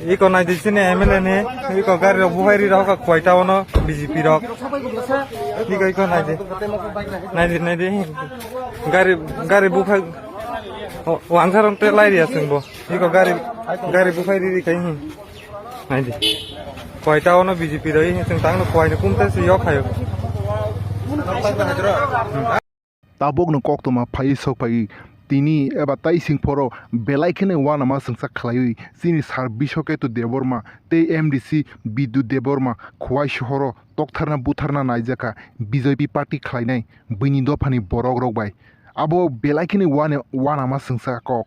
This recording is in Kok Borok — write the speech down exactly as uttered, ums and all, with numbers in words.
Iko naidi chini M L A ni, iko gari rok buhai ri rok koita ono B J P rok. Iko, iko naidi. Naidi, naidi. Gari, gari buhai, o, wansarong te lai ri asing bo. Iko gari, gari buhai ri ri kai hi. Naidi. Koita ono B J P rok hi sing tang no koi ni kumte se yok hayo. Tabukno koktwma phaiwi sok phaiwi tini eba tai sing phoro belai kheno uanama chwngsa khlaiwi chini sir Biswaketu Debbarma tei M D C Bidut Debbarma Khowai sohoro toktharna butharna naijakha B J P party khlainai buini dophani borokrok bai. Abo belai kheno uani-, uanama chwngsa kok.